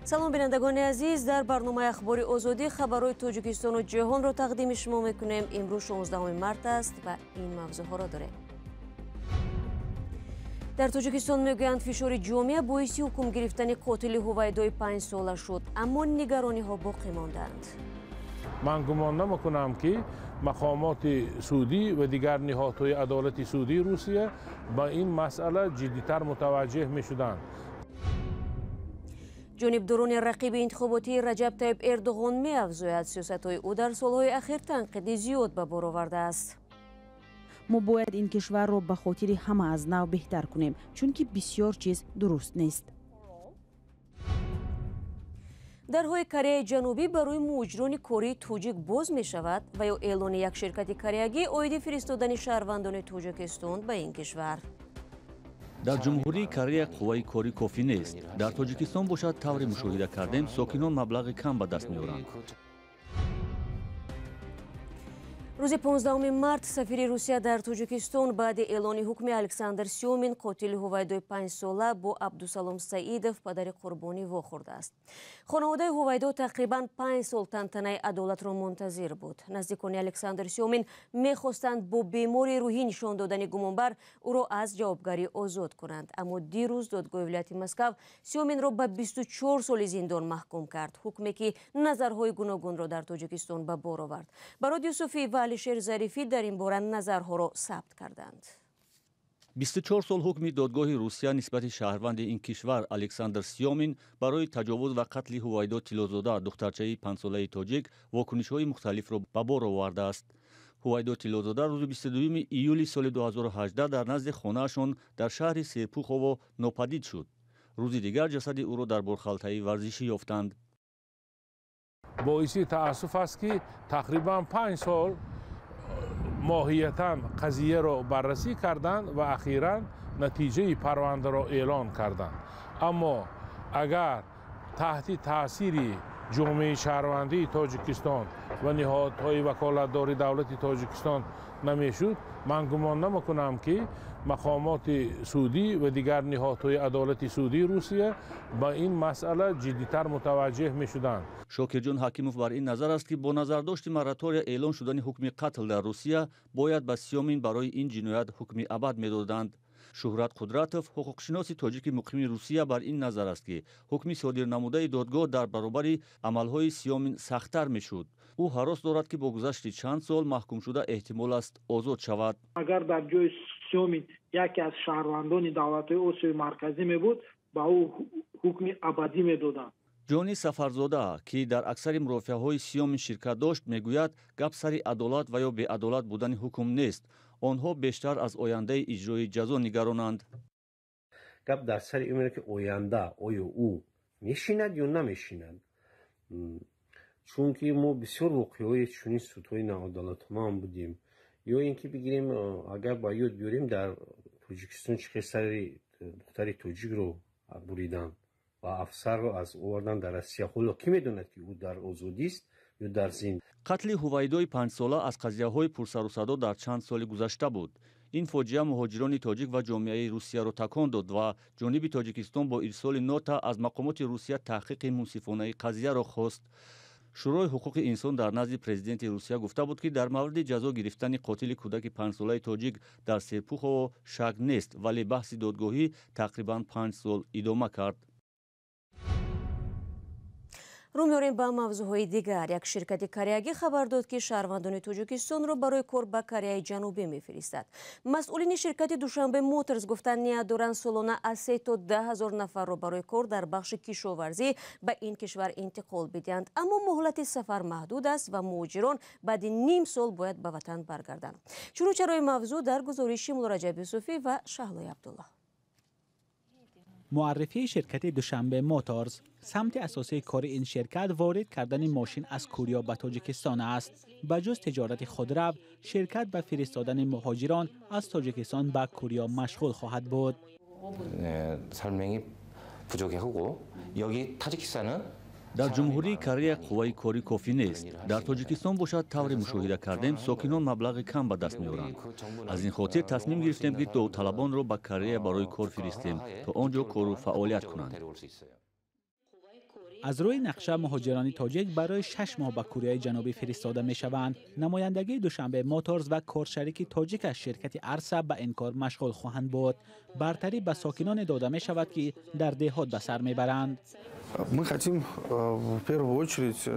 Салом, бинандагони азиз. Дар барномаи Ахбори Озодӣ хабарҳои Тоҷикистону ҷаҳонро тақдими шумо мекунем. Имрӯз 16 март аст ва ин мавзӯъҳоро дорем. Дар Тоҷикистон мегӯянд, фишори ҷомеа боиси ҳукм гирифтани қотили Ҳувайдои 5-сола шуд, аммо нигарониҳо боқӣ мондаанд. Ман гумон намекунам, ки мақомоти судӣ ва дигар ниҳодҳои адолати судии Русия ба ин масъала ҷиддитар мутаваҷҷеҳ мешуданд. Ҷонибдорони рақиби интихоботии Раҷаб Тайиб Эрдоғон меафзояд. Сиёсатҳои ӯ дар солҳои ахир танқиди зиёд ба бор овардааст. Мо бояд ин кишварро ба хотири ҳама аз нав беҳтар кунем, чунки бисёр чиз дуруст нест. Дарҳои Кореяи Ҷанубӣ барои муҳоҷирони кории тоҷик боз мешавад ва ё эълони як ширкати кореягӣ оиди фиристодани шаҳрвандони Тоҷикистон ба ин кишвар. Дар Ҷумҳурии Корея қувваи корӣ кофӣ нест. Дар Тоҷикистон бошад, тавре мушоҳида кардем, сокинон маблағи кам ба даст меоранд. Рӯзи 15 март сафири Русия дар Тоҷикистон баъди эълони ҳукми Александр Сёмин, қотили Ҳувайдои 5-сола, бо Абдусалом Саидов, падари қурбонӣ, вохӯрдааст. Хонаводаи Ҳувайдо тақрибан 5 сол тантанаи адолатро мунтазир буд. Наздикони Александр Сёмин мехостанд бо бемори рӯҳӣ нишон додани гумонбар ӯро аз ҷавобгарӣ озод кунанд, аммо дирӯз додгоҳи вилояти Москав Сёминро ба 24 соли зиндон маҳкум кард, ҳукме ки назарҳои гуногунро дар Тоҷикистон ба бор овард. Барод Юсуфӣ ва Алишер Зарифӣ дар ин бора назарҳоро сабт карданд. 24 сол ҳукми додгоҳи Русия нисбати шаҳрванди ин кишвар Александр Сёмин барои таҷовуз ва қатли Ҳувайдо Тиллозода, духтарчаи 5-солаи тоҷик, вокунишҳои мухталифро ба бор овардааст. Ҳувайдо Тиллозода рӯзи 22 июли соли 2018 дар назди хонаашон дар шаҳри Серпухово нопадид шуд. Рӯзи дигар ҷасади ӯро дар борхалтаи варзишӣ ёфтанд. Боиси таассуф аст, ки тақрибан 5 сол моҳиятан қазияро баррасӣ карданд ва ахиран натиҷаи парвандаро эълон карданд. Аммо агар таҳти таъсири ҷомеаи шаҳрвандии Тоҷикистон ва ниҳодҳои ваколатдори давлати Тоҷикистон намешуд, ман гумон намекунам, ки мақомоти судӣ ва дигар ниҳодҳои адолати судии Русия ба ин масъала ҷиддитар мутаваҷҷеҳ мешуданд. Шокирҷон Ҳакимов бар ин назар аст, ки бо назардошти моратория эълон шудани ҳукми қатл дар Русия бояд ба Сёмин барои ин ҷиноят ҳукми абад медоданд. Шуҳрат Қудратов, ҳуқуқшиноси тоҷики муқими Русия, бар ин назар аст, ки ҳукми содирнамудаи додгоҳ дар баробари амалҳои Сёмин сахттар мешуд. Ӯ ҳарос дорад, ки бо гузашти чанд сол маҳкумшуда эҳтимол аст озод шавад. Агар дар ҷои Сёмин яке аз шаҳрвандони давлатҳои Осиёи Марказӣ мебуд, ба ӯ ҳукми абадӣ медоданд. Ҷонӣ Сафарзода, ки дар аксари мурофиаҳои Сёмин ширкат дошт, мегӯяд, гап сари адолат ва ё беадолат будани ҳукм нест. Онҳо бештар аз ояндаи иҷрои ҷазо нигаронанд. Гап дар сари ин ки оянда оё ӯ мешинад ё намешинад, чунки мо бисёр воқеаҳои чунин судҳои ноадолатона будем. Ё ин ки бигирем, агар ба ёд биёрем, дар Тоҷикистон чӣ хел сари духтари тоҷикро буриданд ва афсарро аз овардан дар Россия. Ҳоло кӣ медонад, ки ӯ дар озодист ё дар зинд? Қатли Ҳувайдои 5-сола аз қазияҳои пурсарусадо дар чанд соли гузашта буд. Ин фоҷиа муҳоҷирони тоҷик ва ҷомеаи Русияро такон дод ва ҷониби Тоҷикистон бо ирсоли нота аз мақомоти Русия таҳқиқи мунсифонаи қазияро хост. Шӯрои ҳуқуқи инсон дар назди президенти Русия гуфта буд, ки дар мавриди ҷазо гирифтани қотили кӯдаки 5-солаи тоҷик дар Серпухово шак нест, вале баҳси додгоҳӣ тақрибан 5 сол идома кард. Рӯ меорем ба мавзӯъҳои дигар. Як ширкати кореягӣ хабар дод, ки шаҳрвандони Тоҷикистонро барои кор ба Кореяи Ҷанубӣ мефиристад. Масъулини ширкати Душанбе Моторс гуфтанд, ният доранд солона аз 3 то 10 ҳазор нафарро барои кор дар бахши кишоварзӣ ба ин кишвар интиқол бидиҳанд, аммо муҳлати сафар маҳдуд аст ва муҳоҷирон баъди ним сол бояд ба ватан баргарданд. Чуну чарои мавзӯъ дар гузориши Муллораҷаб Юсуфӣ ва Шаҳлои Абдуллоҳ. Муаррифии ширкати Душанбе Моторс. Самти асосии кори ин ширкат ворид кардани мошин аз Кӯриё ба Тоҷикистон аст. Ба ҷуз тиҷорати худрав, ширкат ба фиристодани муҳоҷирон аз Тоҷикистон ба Кӯриё машғул хоҳад буд. 설명이 부족하고 여기 타지키스탄은 Дар Ҷумҳурии Корея қувваи корӣ кофӣ нест. Дар Тоҷикистон бошад, тавре мушоҳида кардем, сокинон маблағи кам ба даст меоранд. Аз ин хотир тасмим гирифтем, ки довталабонро ба Корея барои кор фиристем, то он ҷо кору фаъолият кунанд. Аз рӯи нақша муҳоҷирони тоҷик барои 6 моҳ ба Кореяи Ҷанубӣ фиристода мешаванд. Намояндагии Душанбе Моторз ва коршарики тоҷикаш ширкати Арса ба ин кор машғул хоҳанд буд. Бартарӣ ба сокиноне дода мешавад, ки дар деҳот ба сар мебаранд.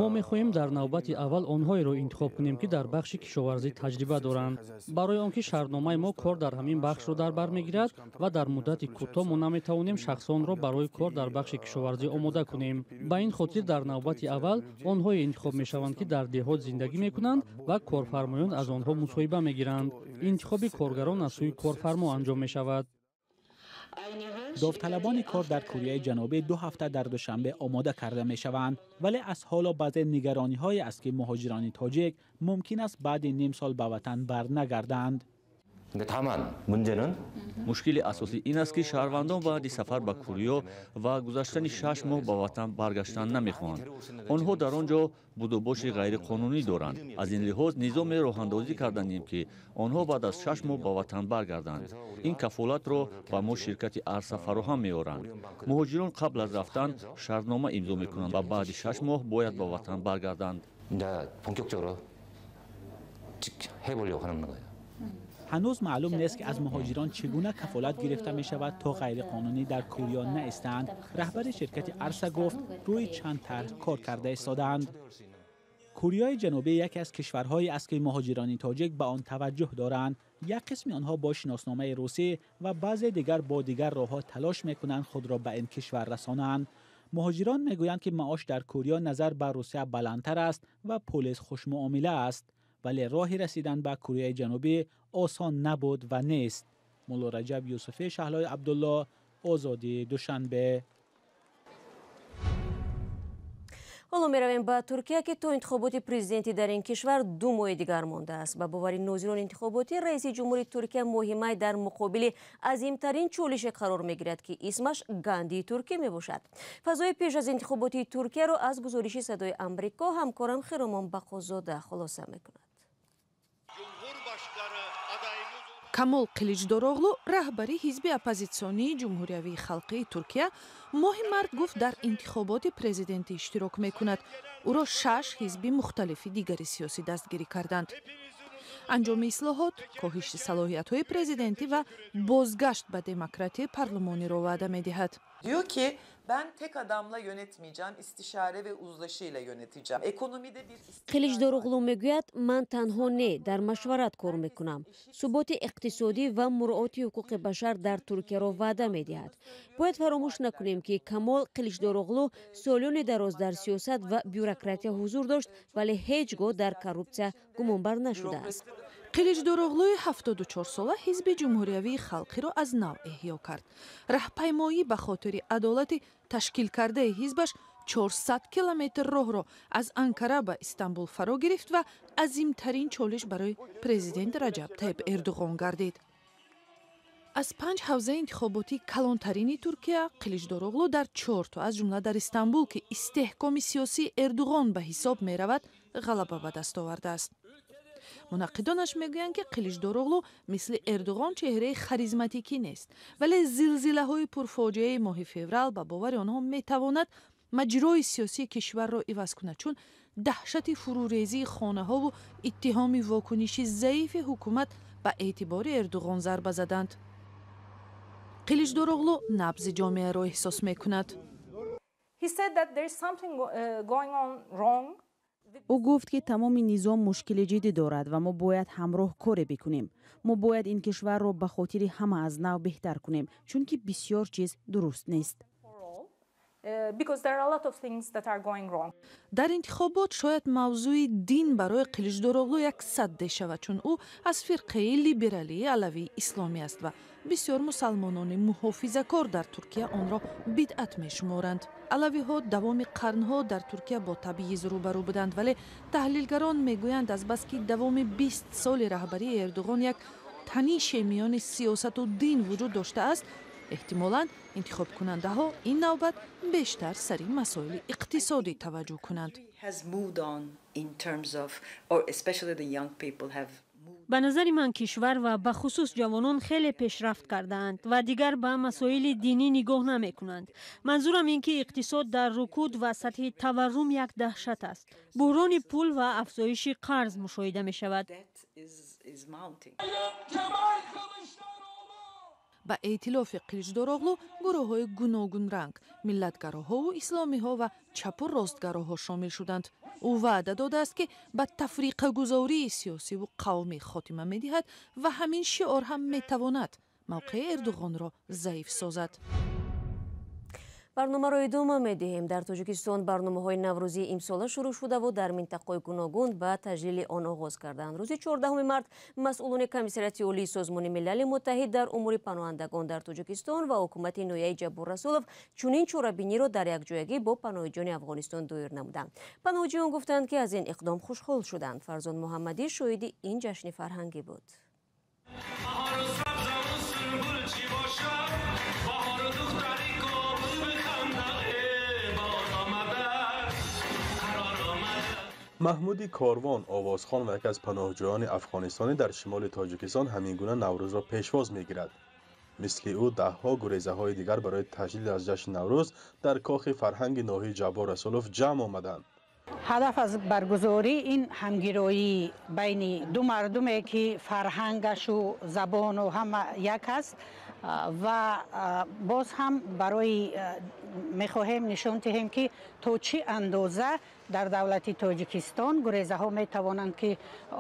Мо мехоҳем дар навбати аввал онҳоеро интихоб кунем, ки дар бахши кишоварзӣ таҷриба доранд, барои он ки шартномаи мо кор дар ҳамин бахшро дар бар мегирад ва дар муддати кӯтоҳ мо наметавонем шахсонро барои кор дар бахши кишоварзӣ омода кунем. Ба ин хотир дар навбати аввал онҳое интихоб мешаванд, ки дар деҳот зиндагӣ мекунанд ва корфармоён аз онҳо мусоҳиба мегиранд. Интихоби коргарон аз сӯи корфармо анҷом мешавад. Довталабони кор дар Кореяи Ҷанубӣ 2 ҳафта дар Душанбе омода карда мешаванд, вале аз ҳоло баъзе нигарониҳое аст, ки муҳоҷирони тоҷик мумкин аст баъди ним сол ба ватан барнагарданд. Мушкили асосӣ ин аст, ки шаҳрвандон баъди сафар ба Корея ва гузаштани 6 моҳ ба ватан баргаштан намехоҳанд. Онҳо дар он ҷо будубоши ғайриқонунӣ доранд. Аз ин лиҳоз низоме роҳандозӣ карданем, ки онҳо баъд аз 6 моҳ ба ватан баргарданд. Ин кафолатро ба мо ширкати Арса фароҳам меоранд. Муҳоҷирон қабл аз рафтан шартнома имзо мекунанд ва баъди 6 моҳ бояд ба ватан баргарданд. Ҳанӯз маълум нест, ки аз муҳоҷирон чӣ гуна кафолат гирифта мешавад, то ғайриқонунӣ дар Корея наистанд. Раҳбари ширкати Арса гуфт, рӯи чанд тарҳ кор карда истодаанд. Кореяи Ҷанубӣ яке аз кишварҳое аст, ки муҳоҷирони тоҷик ба он таваҷҷӯҳ доранд. Як қисми онҳо бо шиносномаи русӣ ва баъзе дигар бо дигар роҳҳо талош мекунанд худро ба ин кишвар расонанд. Муҳоҷирон мегӯянд, ки маош дар Корея назар ба Русия баландтар аст ва полис хушмуомила аст. Вале роҳи расидан ба Кореяи Ҷанубӣ осон набуд ва нест. Мулло Раҷаб Юсуфӣ, Шаҳлои Абдулло, Озодӣ, Душанбе. Ҳоло меравем ба Туркия, ки то интихоботи президентӣ дар ин кишвар 2 моҳи дигар мондааст. Ба бовари нозирони интихоботӣ, раиси ҷумҳури Туркия моҳи май дар муқобили азимтарин чолише қарор мегирад, ки исмаш Гандии туркӣ мебошад. Фазои пеш аз интихоботи Туркияро аз гузориши Садои Амрико ҳамкорам Хиромон Бақозода хулоса мекунад. Камол Қиличдороғлу, раҳбари ҳизби оппозитсионии Ҷумҳуриявии халқии Туркия, моҳи март гуфт, дар интихоботи президентӣ иштирок мекунад. Ӯро 6 ҳизби мухталифи дигари сиёсӣ дастгирӣ карданд. Анҷоми ислоҳот, коҳиши салоҳиятҳои президентӣ ва бозгашт ба демократияи парлумониро ваъда медиҳад. Diyor ki ben tek adamla yönetmeyeceğim, istişare ve uzlaşıyla yöneteceğim. Ekonomide bir Қиличдороғлу мегӯяд, ман танҳо не, дар машварат кор мекунам. Суботи иқтисодӣ ва муроати ҳуқуқи башар дар Туркияро ваъда медиҳад. Бояд фаромӯш накунем, ки Камол Қиличдороғлу солёни дароз дар сиёсат ва бюрократия ҳузур дошт, вале ҳеҷ гоҳ дар коррупсия гумонбар нашудааст. Қиличдороғлуи 74-сола ҳизби Ҷумҳуриявии халқиро аз нав эҳё кард. Раҳпаймоӣ ба хотири адолати ташкил кардаи ҳизбаш 400 километр роҳро аз Анкара ба Истанбул фаро гирифт ва азимтарин чолиш барои президент Раҷаб Тайиб Эрдуғон гардид. Аз 5 ҳавзаи интихоботии калонтарини Туркия, Қиличдороғлу дар 4 то, аз ҷумла дар Истанбул, ки истеҳкоми сиёсии Эрдуғон ба ҳисоб меравад, ғалаба ба даст овардааст. Мунаққидонаш мегӯянд, ки Қиличдороғлу мисли Эрдуғон чеҳраи харизматикӣ нест, вале зилзилаҳои пурфоҷиаи моҳи феврал ба бовари онҳо метавонад маҷрои сиёсии кишварро иваз кунад, чун даҳшати фурӯрезии хонаҳову иттиҳоми вокуниши заифи ҳукумат ба эътибори Эрдуғон зарба заданд. Қиличдороғлу набзи ҷомеаро эҳсос мекунад. Ӯ гуфт, ки тамоми низом мушкили ҷиддӣ дорад ва мо бояд ҳамроҳ коре бикунем. Мо бояд ин кишварро ба хотири ҳама аз нав беҳтар кунем, чунки бисёр чиз дуруст нест. Дар интихобот шояд мавзӯи дин барои Қиличдороғлу як садде шавад, чун ӯ аз фирқаи либералии алавии исломӣ аст ва бисёр мусалмонони муҳофизакор дар Туркия онро бидъат мешуморанд. Алавиҳо давоми қарнҳо дар Туркия бо табъиз рӯбарӯ буданд, вале таҳлилгарон мегӯянд, азбаски давоми 20 соли раҳбарии Эрдуғон як танише миёни сиёсату дин вуҷуд доштааст, эҳтимолан интихобкунандаҳо ин навбат бештар сари масоили иқтисодӣ таваҷҷӯҳ кунанд. Ба назари ман кишвар ва бахусус ҷавонон хеле пешрафт кардаанд ва дигар ба масоили динӣ нигоҳ намекунанд. Манзурам ин ки иқтисод дар рукуд ва сатҳи таваррум як даҳшат аст. Буҳрони пул ва афзоиши қарз мушоҳида мешавад. Ба эътилофи Қиличдороғлу гурӯҳҳои гуногунранг, миллатгароҳову исломиҳо ва чапу ростгароҳо шомил шуданд. Ӯ ваъда додааст, ки ба тафриқагузории сиёсиву қавмӣ хотима медиҳад ва ҳамин шиор ҳам метавонад мавқеи Эрдуғонро заиф созад. Барномаро идома медиҳем. Дар Тоҷикистон барномаҳои наврӯзии имсола шурӯъ шудаву дар минтақаҳои гуногун ба таҷлили он оғоз карданд. Рӯзи 14 март масъулони Комиссариати Олии Созмони Милали Муттаҳид дар умури паноҳандагон дар Тоҷикистон ва ҳукумати ноҳияи Ҷаббор Расулов чунин чорабиниро дар якҷоягӣ бо паноҳҷӯёни Афғонистон доир намуданд. Паноҳҷӯён гуфтанд, ки аз ин иқдом хушҳол шуданд. Фарзон Муҳаммадӣ шоҳиди ин ҷашни фарҳангӣ буд. Маҳмуди Корвон, овозхон ва яке аз паноҳҷӯёни афғонистонӣ дар шимоли Тоҷикистон ҳамин гуна Наврӯзро пешвоз мегирад. Мисли ӯ даҳҳо гурезаҳои дигар барои таҷлил аз ҷашни Наврӯз дар кохи фарҳанги ноҳияи Ҷаббор Расулов ҷамъ омаданд. Ҳадаф аз баргузорӣ ин ҳамгироӣ байни ду мардуме ки фарҳангашу забону ҳама як аст ва боз ҳам барои мехоҳем нишон диҳем, ки то чӣ андоза дар давлати Тоҷикистон гурезаҳо метавонанд, ки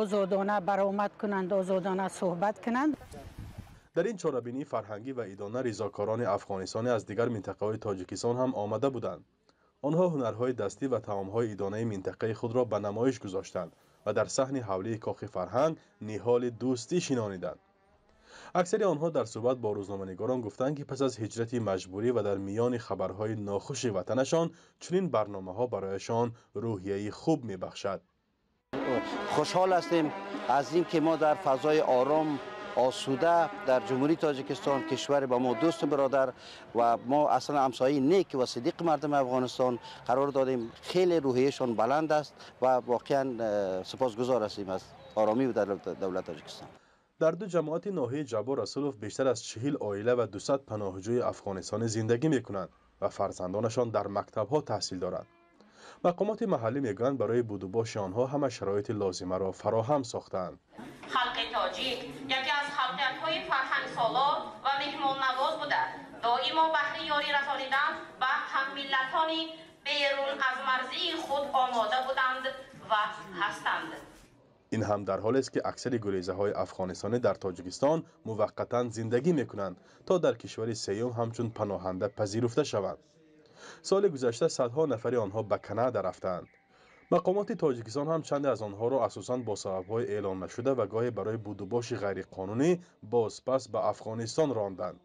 озодона баромад кунанд, озодона суҳбат кунанд. Дар ин чорабинии фарҳангӣ ва идона ризокорони афғонистонӣ аз дигар минтақаҳои Тоҷикистон ҳам омада буданд. Онҳо ҳунарҳои дастӣ ва таомҳои идонаи минтақаи худро ба намоиш гузоштанд ва дар саҳни ҳавлии кохи фарҳанг ниҳоли дӯстӣ шинониданд. Аксари онҳо дар суҳбат бо рӯзноманигорон гуфтанд, ки пас аз ҳиҷрати маҷбурӣ ва дар миёни хабарҳои нохуши ватанашон чунин барномаҳо барояшон рӯҳияи хуб мебахшад. Хушҳол ҳастем аз ин ки мо дар фазои ором, осуда дар Ҷумҳурии Тоҷикистон, кишвари ба мо дӯсту бародар ва мо аслан ҳамсояи нек ва сидиқи мардуми Афғонистон қарор додем. Хеле рӯҳияшон баланд аст ва воқеан сипосгузор ҳастем аз оромӣ дар давлати Тоҷикистон. Дар ду ҷамоати ноҳияи Ҷаббор Расулов бештар аз 40 оила ва 200 паноҳҷӯи афғонистонӣ зиндагӣ мекунанд ва фарзандонашон дар мактабҳо таҳсил доранд. Мақомоти маҳаллӣ мегӯянд, барои будубоши онҳо ҳама шароити лозимаро фароҳам сохтаанд. Халқи тоҷик яке аз халқиятҳои фарҳангсолор ва меҳмоннавоз буда, доимо баҳри ёрӣ расонидан ба ҳаммиллатони берун аз марзии худ омода буданд ва ҳастанд. Ин ҳам дар ҳолест, ки аксари гурезаҳои афғонистонӣ дар Тоҷикистон муваққатан зиндагӣ мекунанд, то дар кишвари сеюм ҳамчун паноҳанда пазируфта шаванд. Соли гузашта садҳо нафари онҳо ба Канада рафтаанд. Мақомоти Тоҷикистон ҳам чанде аз онҳоро асосан бо сабабҳои эълон нашуда ва гоҳе барои будубоши ғайриқонунӣ бозпас ба Афғонистон ронданд.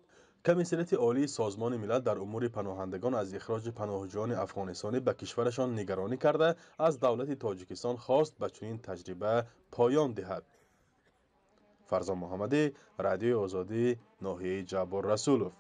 Комиссариати Олии Созмони Милал дар умури паноҳандагон аз ихроҷи паноҳҷӯёни афғонистонӣ ба кишварашон нигаронӣ карда, аз давлати Тоҷикистон хост ба чунин таҷриба поён диҳад. Фарзон Муҳаммадӣ, Радиои Озодӣ, ноҳияи Ҷаббор Расулов.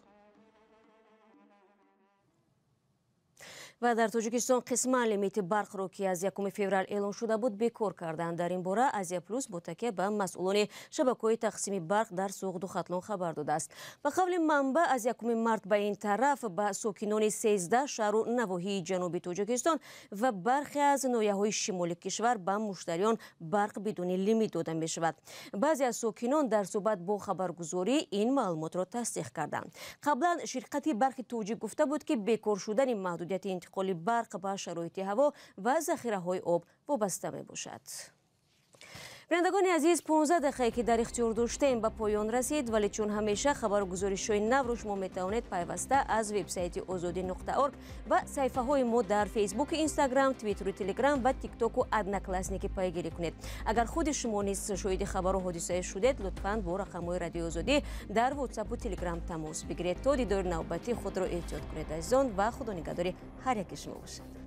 Ва дар Тоҷикистон қисман лимити барқро, ки аз 1 феврал эълон шуда буд, бекор карданд. Дар ин бора Азия Плюс бо такя ба масъулони шабакаҳои тақсими барқ дар Суғду Хатлон хабар додааст. Ба қавли манбаъ, аз 1 март ба ин тараф ба сокинони 13 шаҳру навоҳии ҷануби Тоҷикистон ва бархе аз ноҳияҳои шимоли кишвар ба муштариён барқ бидуни лимит дода мешавад. Баъзе аз сокинон дар суҳбат бо хабаргузорӣ ин маълумотро тасдиқ карданд. Қаблан ширкати барқи тоҷик гуфта буд, ки бекор шудани маҳдудияти интиқоли барқ ба шароити ҳаво ва захираҳои об вобаста мебошад. Бинандагони азиз, 15 дақиқае ки дар ихтиёр доштем ба поён расид, вале чун ҳамеша хабару гузоришҳои навро шумо метавонед пайваста аз вебсайти озодӣ.орг ва саҳифаҳои мо дар Фейсбуку, Инстаграм, Твиттеру, Телеграм ва Тиктоку Одноклассники пайгирӣ кунед. Агар худи шумо низ шоҳиди хабару ҳодисае шудед, лутфан бо рақамҳои Радиои Озодӣ дар Ватсапу Телеграм тамос бигиред. То дидори навбатӣ худро эҳтиёт кунед, азизон, ва худо нигаҳдори ҳар яки шумо бошад.